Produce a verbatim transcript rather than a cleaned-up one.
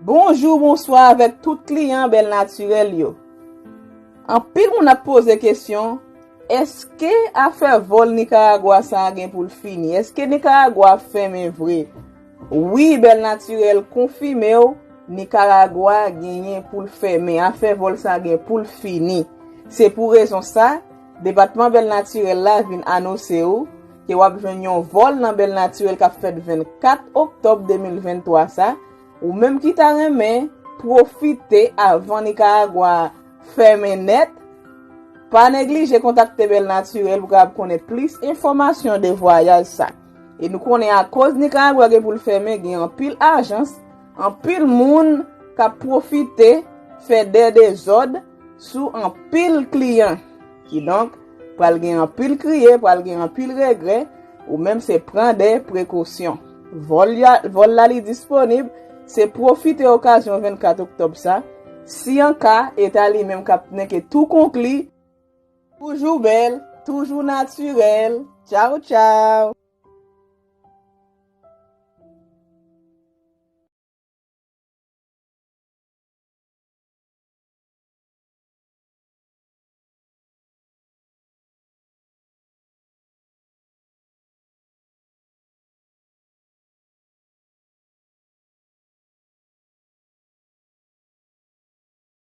Bonjou, bonswa avèk tout kliyan Bèl Natirèl yo. Anpil moun ap poze kesyon, èske afè vòl Nikaragwa sa a gen pou l fini? Èske Nikaragwa ap fèmen vre? Wi, Bèl Natirèl konfime w, Nikaragwa genyen pou l fèmen. Afè vòl sa a gen pou l fini. Se pou rezon sa, Depatman Bèl Natirèl la vin anonse w ke w ap jwenn yon vòl nan Bèl Natirèl k ap fèt vennkat oktòb de mil venntwa sa. Ou menm ki ta renmen pwofite avan Nikaragwa fèmen nèt, pa neglije kontakte Bèl Natirèl pou w kapab konnen plis enfòmasyon de vwayaj sa. E nou konnen akoz Nikaragwa gen pou l fèmen, gen anpil ajans, anpil moun k ap pwofite fè dè dezòd sou anpil kliyan. Kidonk, pral gen anpil kriye, pral gen anpil regrè, ou menm se pran de prekosyon. Vòl ya- vòl la li disponib, se pwofite okazyon vennkat oktòb sa. Si an ka, eta li menm k ap nenke tou konkli, toujou bèl, toujou natirèl. Tchaw, tchaw!